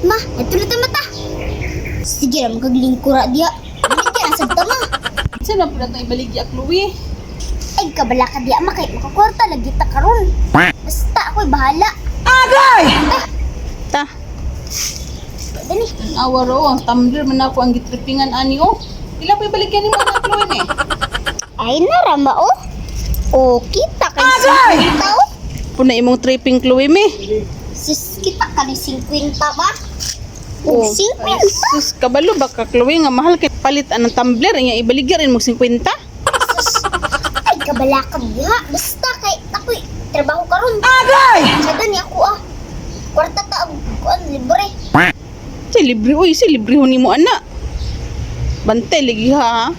Ma, ito na ta mata. Sige ra magaglingkura diya. Baligya na sad ta, ma. Sa na pud atong ibaligya, Chloe? Ay, kabala ka diya, ma, kay makakwarta lagi ta karon. Basta ako'y bahala. Ta, Dani. awa ro ang tumbler man ako ang gitripingan ani oh. Pila pa ibaligya nimo na, Chloe ni? Ay, narama oh. Oh, kita kay 50 oh. Puna imong tripping, Chloe me. Sus, kita ka ni 50 ba? Oh, 50. Sus, kabalo ba ka, Chloe, nga mahal kay palit anang tumbler nya ibaligya rin mo 50? Sus. Ay, kabala ka diha. Basta kay ako'y trabaho karon. Agay! Sada ni ako ah. Kwarta ta og kuan libre. Si libre oy, si libre ho nimo ana. Bante lagi ha.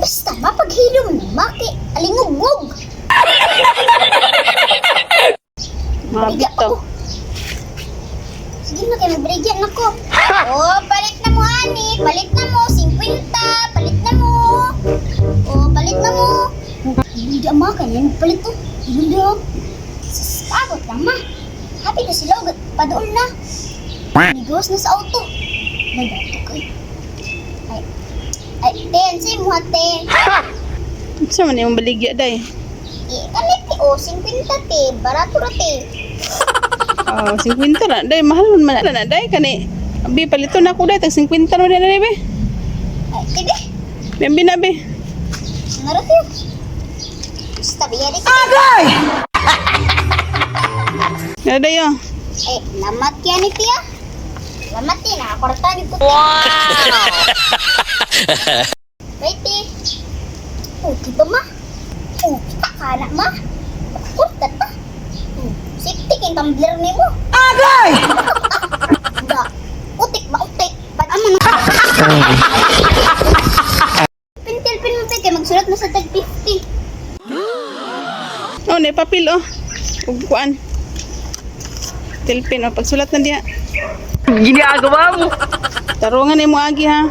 Basta mapaghilom na maki alingugog. Mabit Baligya to. ako. Sige na kayo, mabaligya na ko. Oh, palit na mo, ani. Palit na mo, 50. Palit na mo. Oh, palit na mo. Hindi ma, kanya yung palit to. Hindi oh. Sus, pagod lang ma. Happy na sila, padool na. Nigos na sa auto. Nagato ko eh. Ay, ay, ten, say mo te. Sa man imong baligya day? Eh, kalit te, oh, 50 te. Barato ra te. Oh, 50 ra day, mahal man man na day kani. Abi palito na ko day tag 50 ra man day be. Ay, tibi. Bembi na be. Meron tayo. Basta biyari ka. Na day oh. Eh, lamat yan ni Tia. Lamat ti, nakakorta ni ko. Wow! Wait, ti. Oh, di ba ma? Oh, kita ka na ma. Nakakorta ta. Safety kay tumbler ni mo. Agay! Da. Utik ba, utik? Pag ama na. Pintil, pin mo, kay magsulat mo sa tag 50. Oh, na papel oh. Ug kuan. Tilpin oh, pagsulat na diha. Ginagawa mo. Tarungan nimo agi ha.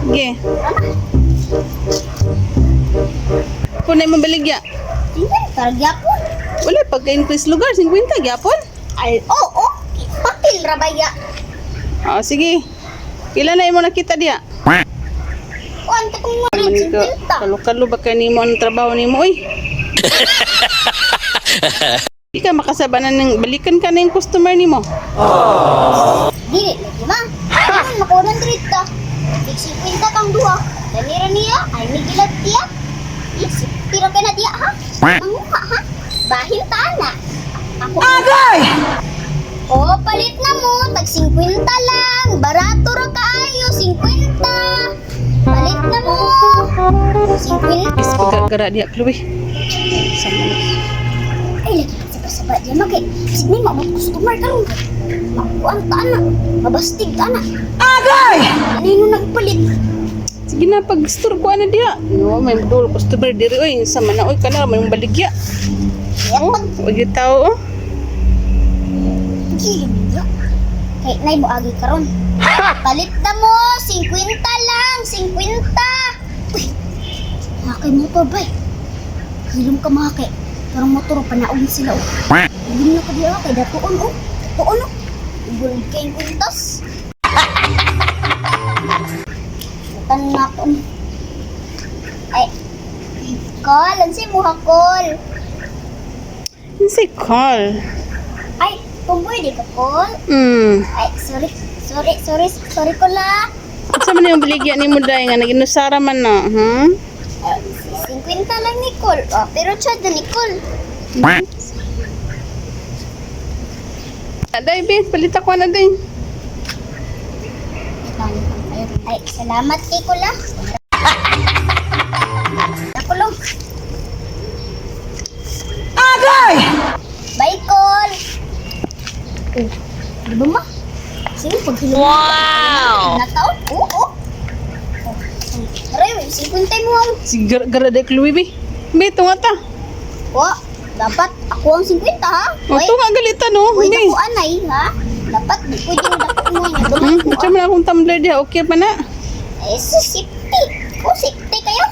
Sige. Punay mo baligya. Tingnan, targyapon. Wala pagka-increase lugar 50 gyapon. Ay, oo, oh, papel rabaya. Oh, sige. Pila na imo nakita diha? Kuan ka kung Man ka, 50. kalukalo ba ka nimo ang trabaho nimo oy? Di ka makasaba na ng balikan ka na yung customer nimo. Dili lagi ma. Ano mako 100 ta. Tig 50 kang duha. Ganira niya ay may gilag tiya. Isip tira ka na diya ha. Manguha ha. Bahin ta na. Ako. Agay! Oh, palit na mo. Tag 50 lang. Barato ra kaayo. 50. Palit na mo. 50. Is pagkagara diha, Chloe. Sama na. Ay, lagi ka sa diya ma kay. Sige mo mabot customer karon. Makuan ta na. Mabastig ta na. Agay! Ano nagpalit? Sige na, pag-store ko na diha. No, may dol customer diri oy. Sama na oy kana may baligya. Yan pag Wag yung tao oh. Gilim niya. Kay nay mo agi karon. Palit na mo, 50 lang, 50. Uy. Mga motor bay. Hilom ka mga kay. Parang motor panaon sila oh. Hilom na ka diya kay datuon oh. Datuon oh. Ibulog kay kuntas. Tan na ako. Ay. Kol, ansi mo kol. Unsay call? Ay, tumboy di ka kol. Ay, sorry. Sorry, sorry, sorry ko la. Unsa man yung baligya nimo day nga naginusara man na, hmm? Ay, 50 lang Nicole. Oh, pero chad na Nicole. Aday, be, palit ako na day. Ay, salamat Nicole ah. Ako lang. Agay! Bye, Col! Oh, di ba ma? Sige, paghilom. Wow! Nataon? Oo, oo. Oh, Aray, 50 mo ang. Sige, gara day Chloe, be. Be, tunga ta. Oh, dapat ako ang 50 ha? O, tunga galita no. Uy, Hindi. dako anay ha? Dapat di pwedeng dako mo nga gamay ko. Unsa man akong tumbler diha, okay pa na. Eh, so safety. Oh, safety kayo.